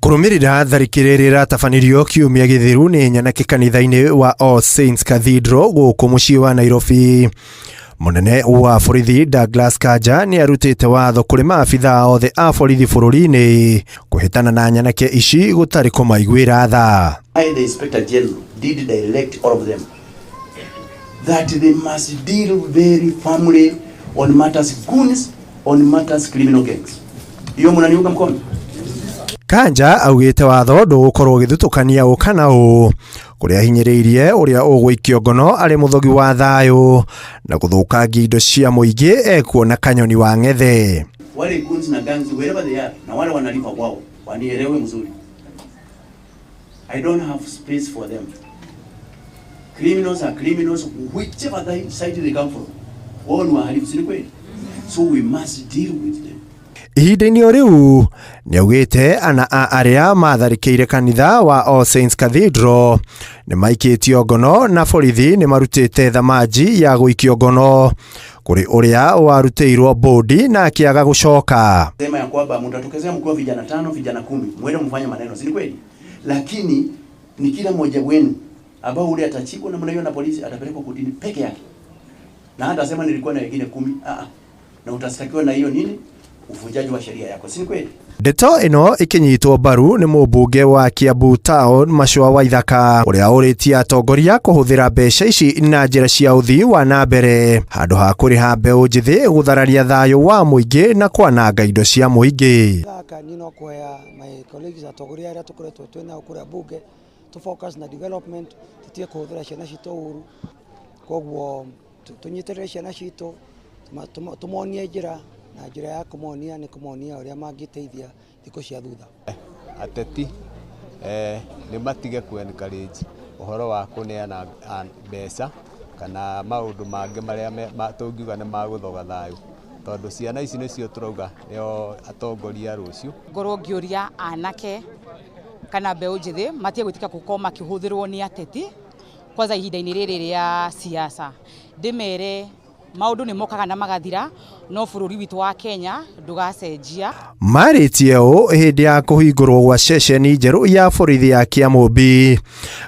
Kũrũmĩrĩra tharĩkĩro ĩrĩa ĩratabanirio kiumia gĩthiru nĩ nyanake kanitha-inĩ wa All Saints Cathedral gũkũ mũciĩ wa Nairobi. Mũnene wa borithi Douglas Kanja nĩ arutĩte watho kũrĩ maabithaa othe a borithi bũrũri-inĩ kũhĩtana na nyanake ici gũtarĩ kũmaiguĩra tha. I, the Inspector General, did direct all of them that they must deal very firmly on matters goons, on matters criminal gangs. Hiyo mnaniunga mkono? Kanja augĩte watho ndũgũkorwo ũgĩthutũkania ũ kana ũ kũrĩa ahinyĩrĩirie ũrĩa ũgũikio ngono arĩ mũthogi wa thayũ na gũthũkangia indo cia mũingĩ ekuona kanyoni wa ng'ethe. Wale goons na gangs wherever they are, na wale wanalipa kwao, wanielewe mzuri. I don't have space for them. Criminals are criminals whichever side they come from. Wao ni wahalifu, si ni kweli? So we must deal with them. Ihinda-inĩ o rĩu nĩaugĩte ana a arĩa matharĩkĩire kanitha wa All Saints Cathedral nĩ maikĩtio ngono na borithi nĩ marutĩte thamanji ya gũikio ngono kũrĩ ũrĩa warutĩirwo bũndi na akĩaga gũcoka. Sema ya kwamba mtatokezea mkiwa vijana 5, vijana 10, mwende mfanye maneno, si ni kweli? Lakini ni kila mmoja wenu ambao ule atachikwa namna hiyo na polisi atapelekwa kotini peke yake. Na hata sema nilikuwa na wengine 10, na utastakiwa na hiyo nini? Uvunjaji wa sheria yako, si ni kweli? Ndeto ĩno ĩkĩnyitwo mbaru nĩ mũmbunge wa Kiambu Town Machua Waithaka ũrĩa ũrĩtie atongoria kũhũthĩra mbeca ici na njĩra cia ũthii wa na mbere handũ ha kũrĩha mbeũ njĩthĩ gũthararia thayũ wa mũingĩ na kwananga indo cia mũingĩ. Gaka niĩ no kũhoya my colleagues atongoria arĩa tũkoretwo twĩ nao kũrĩa bunge tũ focus na development, tũtige kũhũthĩra ciana citũ ũru, koguo tũnyitĩrĩre ciana citũ, tũmonie njĩra, na njĩra ya kũmonia nĩ kũmonia ũrĩa mangĩteithia thikũ cia thutha. Ateti nĩ matige ku encourage ũhoro wa kũneana mbeca kana maũndũ mangĩ marĩa tũngiuga nĩ magũthoga thayũ, tondũ ciana ici nĩcio tũrauga nĩo atongoria rũciũ. Ngorwo ngĩũria anake kana mbeũ njĩthĩ matige gwĩtĩka gũkorwo makĩhũthĩrwo nĩ ateti kwanza ihinda-inĩ rĩrĩ rĩa siasa, ndĩmere maũndũ nĩ mokaga na magathira, no bũrũri witũ wa Kenya ndũgacenjia. Marĩtie ũũ hĩndĩ ya kũhingũrwo gwa ceceni njerũ ya borithi ya Kĩamũmbi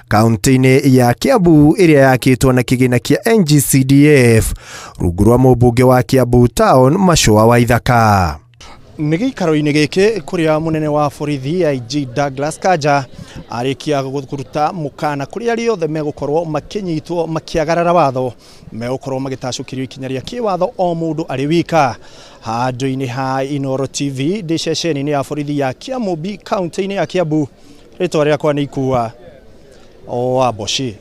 kaunti-inĩ ya Kiambu ĩrĩa yakĩtwo na kĩgĩna kĩa NGCDF rungu rwa mũmbunge wa Kiambu Town Machua Waithaka. Nĩ gĩikaro-inĩ gĩkĩ kũrĩa mũnene wa borithi IG Douglas Kanja arĩkia kũruta mũkana kũrĩ arĩa othe megũkorwo makĩnyitwo makĩagarara watho megũkorwo magĩtacũkĩrio ikinya rĩa kĩwatho o mũndũ arĩ wika. Handũ-inĩ ha Inooro TV ndĩ ceceni-inĩ ya borithi ya Kĩamũmbi kaunti-inĩ ya Kiambu, rĩtwa rĩakwa nĩ Ikua wa Mboci.